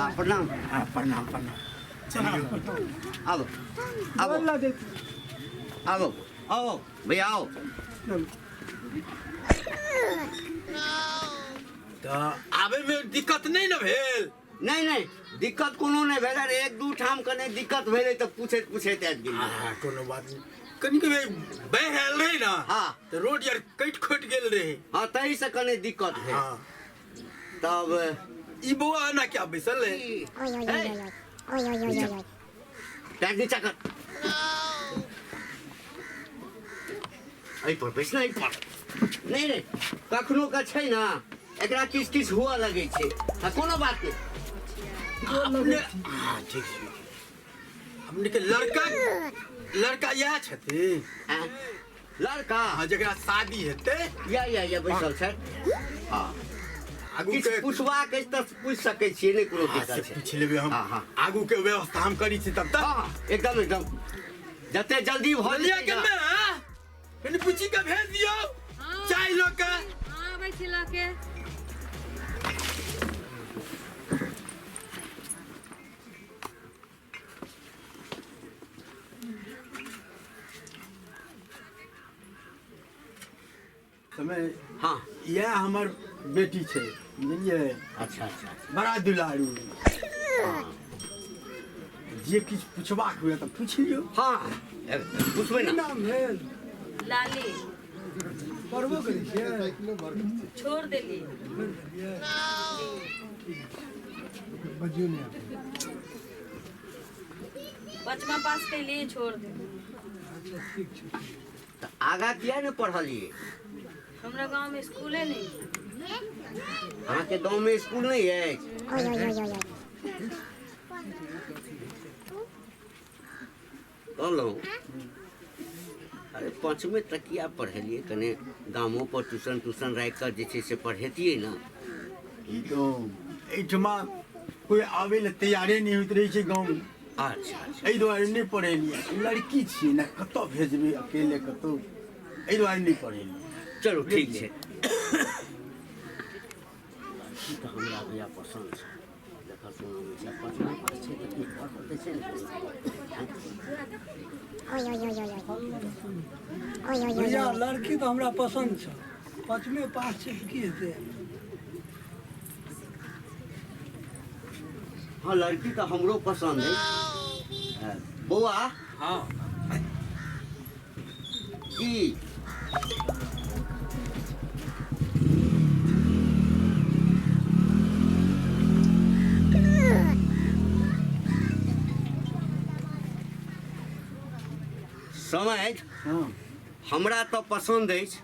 हाँ प्रणाम। हाँ प्रणाम प्रणाम। आबो आबो आबो, आओ भैया आओ। तऽ आबैमे दिक्कत नहि ने भेल? नहि नहि, दिक्कत कोनो नहि भेल। अरे एक दू ठाम कने दिक्कत भेलै तऽ पूछैत पूछैत आबि गेलियै। हाँ कोनो बात नहि, कनिक बाढ़ि आयल रहै ने। हाँ। तऽ रोड यार कटि खोटि गेल रहै। हाँ, ताहिसँ कने दिक्कत भेल। हाँ। तब ई बौआ एना क्या बैसल रहै? पैर नीचा कर, एहि पर बैस ने, एहि पर। नहि नहि, कखनो के छै ने, एकरा किछु किछु हुअ लगै छै। हाँ, कोनो बात नहि। अपने हाँ ठीक छै। अपने के लड़का, लड़का इएह छथिन? आँय? लड़का? हाँ, जकरा शादी हेतै। या या या, बैसल छै। हाँ। आगू किछु के पूछबाक अछि तऽ पूछि सकै छियै, नहि कोनो हाँ, से दिक्कत छै। पूछि लेबै हम। हाँ, हाँ। आगू के व्यवस्था हम करै छी तब तक। हाँ, एकदम एकदम, जते जल्दी भऽ लिया जेतै के ने। ने कनि पूछी के भेज दियौ चाय लऽ के। हाँ, आबै छी लऽ के। समय। हाँ। इएह हमर बेटी छै, बुझलियै? अच्छा अच्छा। बड़ा दुलारू। जे किछु पुछबाक हुए तऽ पूछि लियौ। हाँ, पूछबै ने। नाम भेल? लाली। पढ़बो करै छियै? छोड़ देली। बजियौ नहि। पचमा पास कैली, छोड़ देली। अच्छा, ठीक छै। तऽ आगाँ किया ने पढ़लियै? हमरा गाँव में स्कूले नहीं। अहाँके गाँवमे स्कूल नहि अछि? कहलहुँ, अरे पाँचमे तक किया पढ़ेलियै? कने गामो पर ट्यूशन ट्यूशन राखि कऽ जे छै से पढ़ेतियै ने। की कहू, एहिठमा कोइ आबै लए तैयारे नहि होइत रहै छै गाँवमे। अच्छा अच्छा। एहि दुआरे नहि पढ़ेलियै। लड़की छियै ने, कतऽ भेजबै अकेले कतहु? एहि दुआरे नहि पढ़ेलियै। चलू ठीक छै। लड़की तऽ हमरा भैया पसन्द छै, देखऽ सुनऽमे छै। पचमा पास छै तऽ की पढ़ल तऽ छै ने। भैया, लड़की तऽ हमरा पसन्द छै, पाँचमे पास छै तऽ की हेतै? हँ, लड़की तऽ हमरो पसन्द अछि। बौआ। हाँ। की समझ? हाँ। हमरा तऽ पसन्द अछि,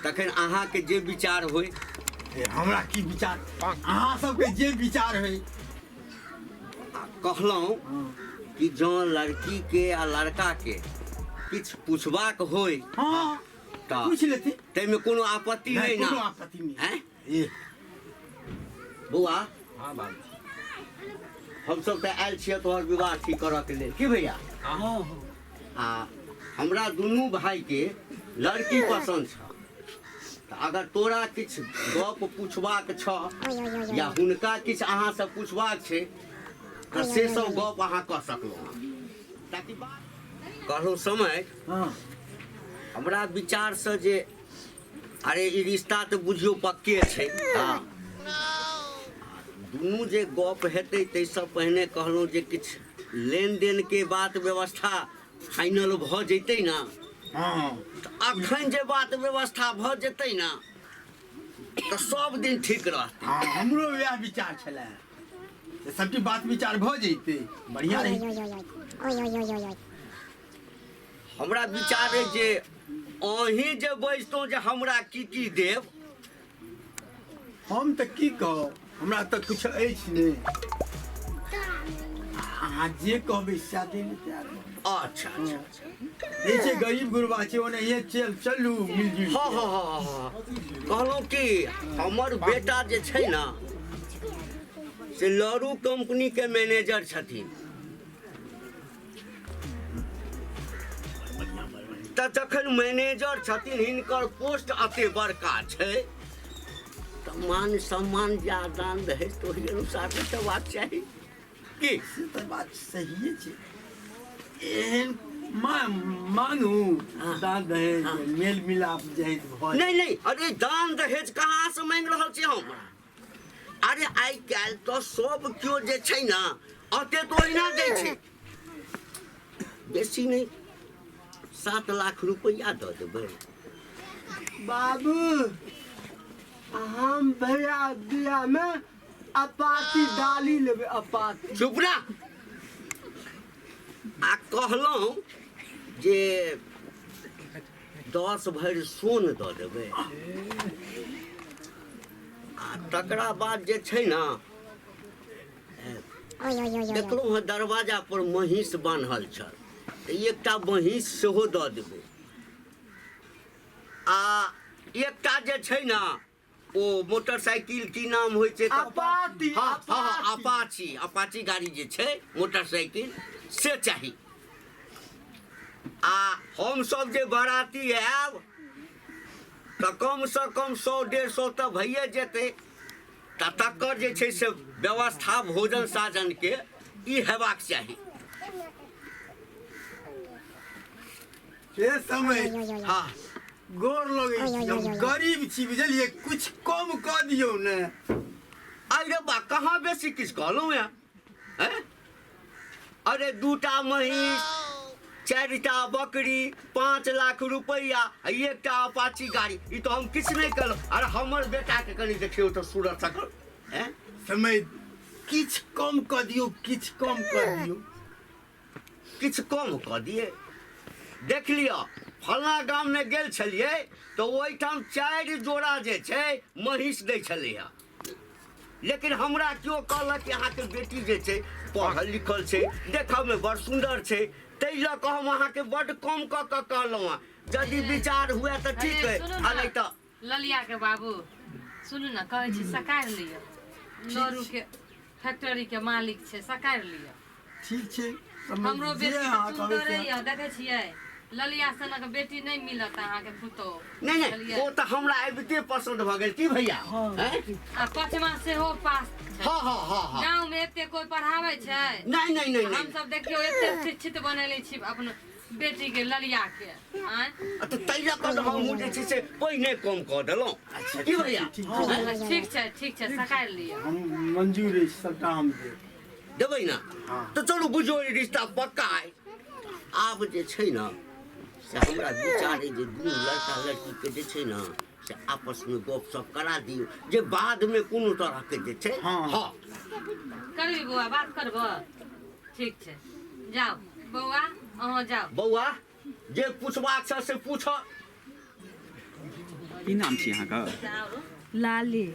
तखन अहाँके जे विचार होय। ए, हमरा की विचार, अहाँ सबके जे विचार होइ। कहलहुँ कि जँ लड़कीके आ लड़काके किछु पूछबाक होय हाँ तऽ पूछि लेती। ताहिमे कोनो आपत्ति नहि नहि कोनो ने? आपत्ति नहि। आँय? ए। बौआ। हाँ बाबूजी। हमसब तऽ आयल छियै तोहर विवाह ठीक करऽके लेल, की भैया? हाँ हाँ। आ हमरा दुनू भाईके लड़की पसन्द छह, तऽ अगर तोरा किछु गप पूछबाक छह या हुनका किछु अहाँसँ पूछबाक छै तऽ से सब गप अहाँ कऽ सकलहुँ हँ, ताकि बात कहलहुँ समय। हाँ। हमरा विचारसँ जे अरे ई रिश्ता तऽ बुझियौ पक्के छै। हँ, दुनू जे गप हेतै ताहिसँ पहिने कहलहुँ जे किछु लेनदेनके बात व्यवस्था फाइनल भऽ जेतै ने। हाँ। तऽ अखन जे बात व्यवस्था भऽ जेतै ने तऽ सब दिन ठीक रहतै। हाँ, हमरो वएह विचार छलै जे सबटी बात विचार भऽ जैतै, बढ़िआँ रहितै। हमरा विचार अछि जे अहीं जे बजितहुँ जे हमरा की की देब। हम तऽ की कहब, हमरा तऽ किछु अछि नहि, अहाँ जे कहबै सएह दै लए तैयार रहब। अच्छा अच्छा अच्छा। नहि छै, गरीब गुरबा छै, ओनाहिए चल चलू मिलजुल। हाँ हाँ हाँ हाँ, कहलहुँ कि हमर बेटा जे छै ने से लरू कंपनीके मैनेजर छथिन, तऽ जखन मैनेजर छथिन, हिनकर पोस्ट एते बड़का छै, तऽ मान सम्मान जा दान दहेज तऽ ओहि अनुसार ने हेबाक चाही की। से तऽ बात सहिए छै। एहन मांगू दान दहेज मेल मिलाप जे भऽ नहि नहि, अरे दान दहेज कहाँ से मांगि रहल छी हम? अरे आइ काल्हि तऽ सब केओ जे छै ने अते तऽ ओहिना दै छै, बेसी नहि 7 लाख रुपैआ दऽ देबै। बाबू हम भैया बियाह में अपाची डाली लेबै, अपाची। चुप ना। आ कहलहुँ जे 10 भरि सोन दऽ देबै। आ तकरा बाद जे छै ने देखलहुँ हँ दरवाजा पर महींस बान्हल छल, तऽ एकटा महींस सेहो दऽ देबै। आ एकटा जे छै ने ओ मोटरसाइकिल की नाम होइ छै? अपाची। हँ हँ, अपाची, अपाची गाड़ी जे छै मोटरसाइकिल से चाही। आ हमसब जे बराती आयब तऽ कमसँ कम 100-150 तऽ भइए जेतै, तऽ तकर जे छै से व्यवस्था भोजन साजनके ई हेबाक चाही। से समय हँ गोर लगै छी, हम गरीब छी बुझलियै, कुछ कम कऽ दियौ ने। अरे बा, कहाँ बेसी किछु कहलहुँ हेँ? हैं? अरे 2टा महींस, 4टा बकरी, 5 लाख रुपैआ आ 1टा अपाची गाड़ी, ई तऽ हम किछु नहि कहलहुँ। अरे हमर बेटाके कनि देखियौ तऽ सूरत सकल। हैं? समय किछु कम कऽ दियौ, किछु कम कऽ दियौ। किछु कम कऽ दियै? देख लिअ, फलना गाममे गेल छलियै तऽ ओहिठाम 4 जोड़ा जे छै महींस दै छलैए, लेकिन हमरा केओ कहलक कि अहाँके बेटी जे छै पढ़ल लिखल छै, देखऽमे बड़ सुन्दर छै, ताहि लऽ कऽ हम अहाँके बड्ड कम कऽ कऽ कहलहुँ हँ। यदि विचार हुए तऽ ठीक अरे अइ, सुनू आ ने नहि तऽ ललिया के बाबू, सुनू ने, कहै छी सकारि लिअ, लड़ू के फैक्ट्री के मालिक छै, सकारि लिअ। ठीक छै। हमरो जे बेटी तऽ अहाँ कहबै सुन्दर से। यऽ, देखै छियै ललिया सनक बेटी नहि मिलत अहाँके पुतोह। नहि नहि, बुझलियै? ओ तऽ हमरा आबिते पसन्द भऽ गेल। की भैया? हैं? आ पचमा सेहो पास छै। हँ हँ हँ हँ। गाँव में एते कोइ पढ़ाबै छै? नहि नहि नहि हम नहि। सब देखियौ एते शिक्षित बनेले छी अपन बेटी के, ललिया के। आँय? आ तऽ ताहि लऽ कऽ तऽ हमहूँ जे छै से पहिने कम कऽ देलहुँ। की भैया? ठीक छै, ठीक छै, सकारि लिअ। हम मंजूर अछि, सबटा हम देब। देबै ने? हँ। तऽ चलू बुझियौ ई रिश्ता पक्का अइ। आब जे छै ने से हमरा विचार अइ जे दुनू लड़का लड़कीके जे छै ने से आपसमे गपशप करा दियौ, जे बादमे कोनो तरहके जे छै। हँ। हँ करबी बौआ, बात करबऽ? ठीक छै, जाउ बौआ, अहाँ जाउ। बौआ, जे पूछबाक छ से पूछ। की नाम छी अहाँके? लाली।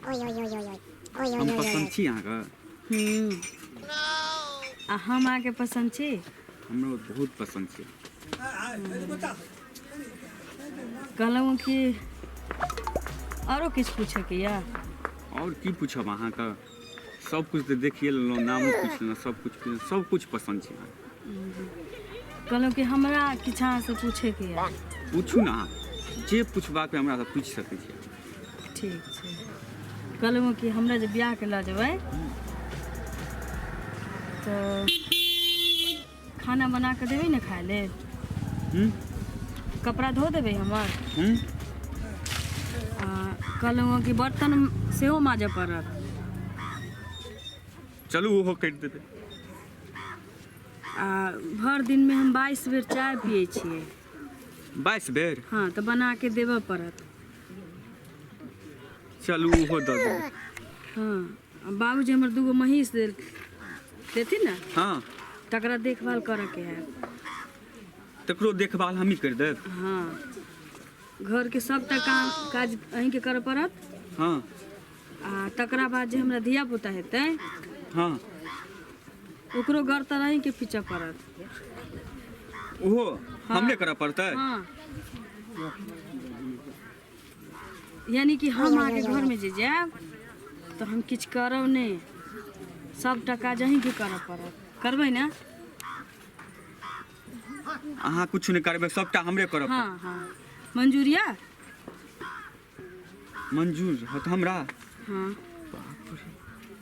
हम पसन्द छी अहाँके? आ हम अहाँके पसन्द छी? हमरो बहुत पसन्द छी। कहलहुँ कि आरो किछु पूछैके यऽ? आओर की पूछब अहाँके, सब कुछ तऽ देखिए लेलहुँ, नामो पूछि लेलहुँ, सब कुछ सब कुछ पसन्द छै अहाँके। कहलहुँ कि हमरा किछु अहाँसँ पूछैके यऽ। पूछू ने, अहाँ जे पूछबाक अइ हमरासँ पूछि सकै छी। ठीक छै। कहलहुँ कि हमरा जे बियाहके लऽ जेबै तऽ खाना बना कऽ देबै ने खाय लेल? हूँ। कपड़ा धो देबै हमर? हूँ। आ कहलहुँ कि बर्तन सेहो माजऽ पड़त। चलू ओहो करि देबै। आ भरि दिनमे हम 22 बेर चाय पियै छियै। 22 बेर? हँ, तऽ बना के देबऽ पड़त। चलू ओहो दऽ देबै। हँ, आ बाबूजी हमर 2 गो महींस देथिन ने? हँ। तकरा देखभाल करऽके है। तकरो देखभाल हमही करि देब। हँ, घरके सबटा काम काज अहीँके करऽ पड़त। हँ। आ तकरा बाद जे हमरा धिया पुता हेतै, हँ, ओकरो घर तर अहीँके पीचऽ पड़त। ओहो हमरे करऽ पड़तै? हँ, यानी कि हम अहाँके घरमे जे जायब तऽ हम किछु करब नहि, सबटा काज अहीँके करऽ पड़त। करबै ने? अहाँ किछु नहि करबै, सबटा हमरे करऽ पड़त। हँ हँ, मंजूर यऽ? मंजूर रहत हमरा? हाँ।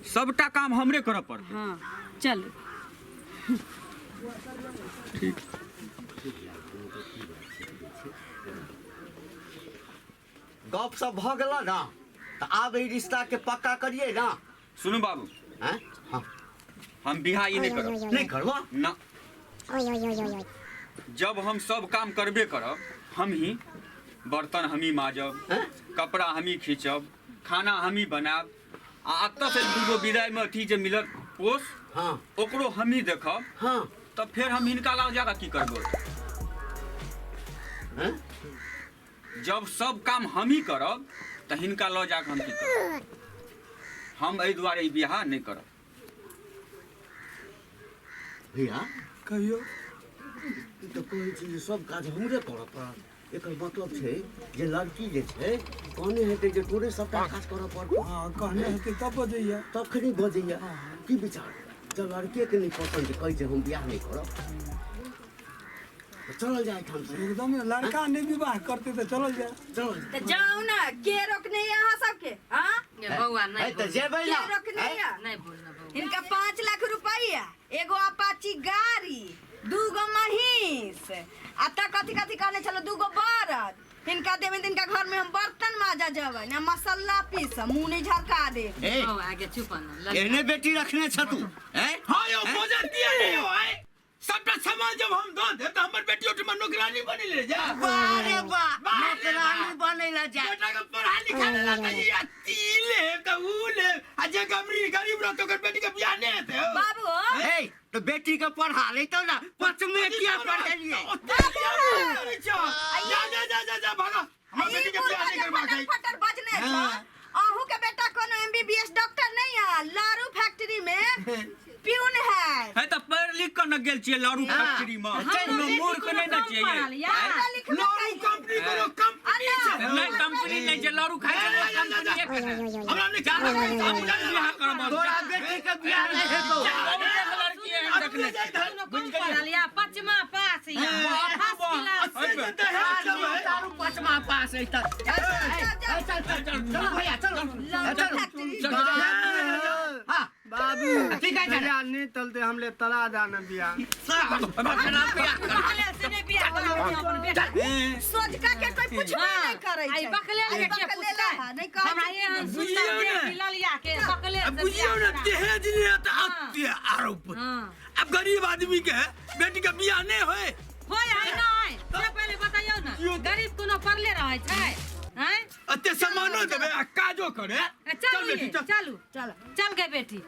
सबटा काम हमरे करऽ पड़तै? हाँ, चलू। ठीक। गप सब भऽ गेल ना, तऽ आब एहि रिश्ताके पक्का करियै ना। सुनू बाबू। आँय? हाँ। हम बियाह ई नहि करब। नहि करबा? ना। जब हम सब काम करबे करब, हम ही बर्तन हम ही माजब, आँय? कपड़ा हम ही खींचब, खाना हम ही बनायब, आ एतऽ से दूगो विदाई में अथी जे मिलत पोस, हाँ, ओकरो हम ही देखब, हाँ, तब फेर हम हिनका लग जाकर की करबै? आँय? जब सब काम हम ही करब तऽ हिनका लऽ जाकऽ हम की करब? हम एहि दुआरे ई बियाह नहि करब। भैया, कहियौ। ई तऽ कहै छै जे सब काज हमरे करऽ पड़त। एकर मतलब छै जे लड़की जे छै कहने हेतै जे तोरे सबटा काज करऽ पड़तौ। हँ, कहने हेतै तब बजैया। तखनी बजैया। की विचार? जब लड़के के नहि पसंद छै, कहै छै हम बियाह नहि करब, तऽ चलल जाय एहिठाम से। एकदम, लड़का नहि विवाह करतै तऽ चलल जाय। चलल जाय। तऽ जाउ ने, के रोकने यऽ अहाँ सबके? हाँ? ये बौआ, नहीं। है तऽ जेबै के ना। रोकने यऽ? नहीं बोलना बौआ। हिनका 5 लाख रुपैआ, एगो अपाची गाड़ी, दूगो महींस आ तऽ कथी कथी कहने छलो, दूगो बरद हिनका देबै तऽ हिनका घर में हम बर्तन माजा जेबै ना, मसाला पीस मुँह नहीं झरका दे। ए, बौआ आगे चुप ना। एहने बेटी रखने छ तू? हैं? हाँ यौ, बजत किया नहीं हो आए? सबटा सामान जब हम दऽ देब तऽ हमर बेटी ओठमा नौकरानी बनी ले जा। वाह रे वाह, वाह रे वाह। नौकरानी बनै ला जा। बेटा के पढ़ा लिखा लेला तऽ ई आ ती लेब तऽ ऊ लेब, आ जे गरीब गरीब रहतै ओकर बेटी के बियाह नहि हेतै हौ। बाबू। ए, तो बेटी के पढ़ा लेतो ना, पचमे किया पढ़ेलिए? ओते किया बात करै छौ? जा जा जा जा जा, भागा, हमर ई बेटी के बियाह बुढ़वा नहि जे करबाक फटर है। फटर बजने छौ, हाँ। अहू के बेटा कोनो एमबीबीएस डॉक्टर नहीं है, लारू फैक्ट्री में प्यून है। है तऽ पढ़ि लिख कऽ न गेल छियै लारू फैक्ट्री में। कोनो मूर्ख नहि ने छियै ये। पढ़ा लिखा लारू कंपनी कोनो कंपनी छै? नहि, कंपनी नहि छै, लारू खाइ छै लोक, कंपनी हमरा नहि जा, हम बियाह करब। तोरा बेटी के बियाह नहि हेतौ। बहुते लड़की एहन देखने छियै। कोनो कम पढ़ल या पचमा पास या फर्स्ट क्लास। अस्सी के दहेज सब है। तारू पचमा पास है तक। चल चल चल चल भैया, चलो। लारू फैक्ट्री। चल, चल। हाँ। बाबू। ठीक है, चल। भैया नहीं चलते, हमले तला जाना बिया। बकलेल से नहीं बियाह करब अपन बेटा। सोझका के कोई पूछबे नहीं करै आई छै। बकलेल के आई के बकलेला पूछतै? है, नहीं कहै हमरा छै। एहन सुंदर बुझियौ ने। बेटी ललिया के बकलेल अब से बुझियौ बियाह ने, करा। दहेज ले तऽ अते आरोप। हाँ। अब गरीब आदमी के बेटी के बियाह नहि होय? होय है नहीं से पहिले बताइयौ ने, गरीब कोनो पढ़ले रहै छै? हैं? अते सामानो देबै आ काजो करे। ए, चलू बेटी, ये, चल। चलू। चल। चल गे बेटी।